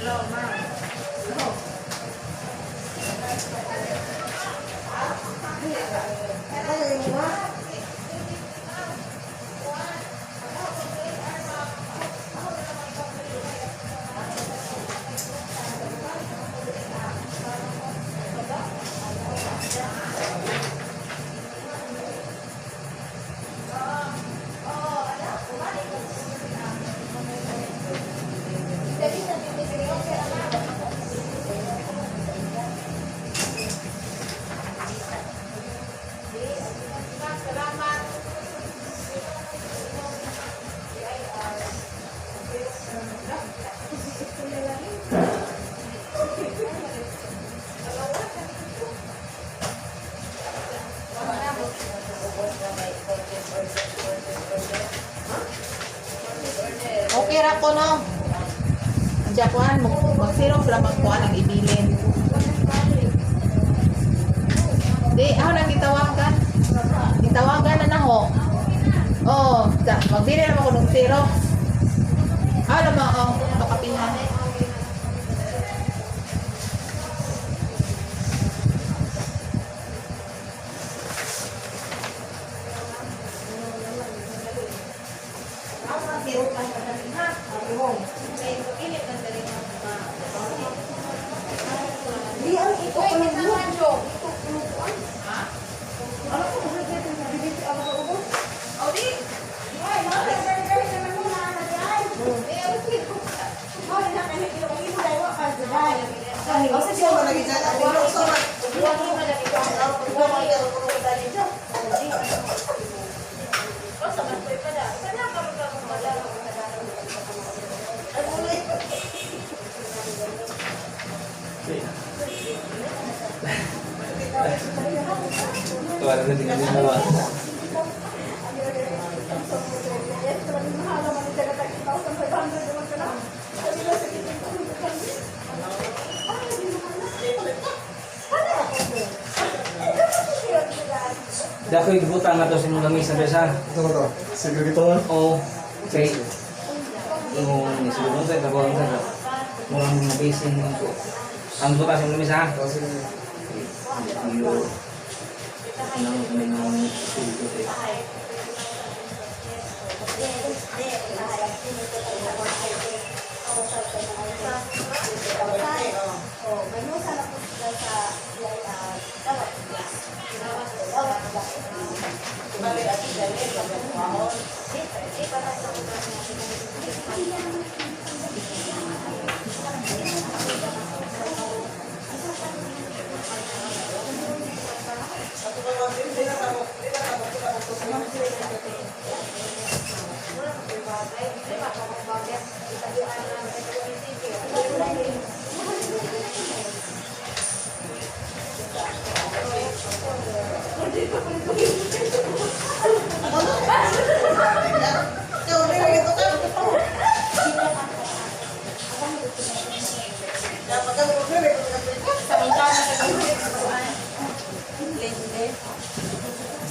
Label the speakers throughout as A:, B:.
A: Hello, ma'am. Hello. Salamat.
B: Okay ra ko, no. Ang jakuan, mag-syrup lamang ko ang ibilin. Di, ako nang gitawagan. Gitawagan na naho. Oo, oh, magbili naman ko ng syrup. Ah, lamang, oh, pakapihan.
A: Uy, kita man, Jo. Oh, di.
C: Tuwa na tingnan mo ba? Dako ibutang na to sa imong langis na besa.
D: Ito ko to. Sige dito.
C: Oo. Okay. Yung isulong sa trabaho sa murang mabisin ko. Ang buta sa imong lamisa ha.
D: Sige.
C: Iyo. Nang nang sulod eh.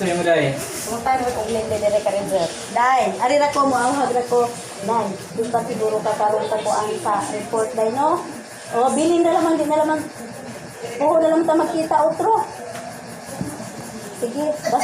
C: Sabi mo dai.
E: Punta na kong lende dire ka rin, sir. Day, ari ra ko mo awhag ra ko. Day, di pa siguro ka karon ka ko ang sa report day no. O bilin na lamang di na lamang. Oo na lang ta magkita otro. Sige, basta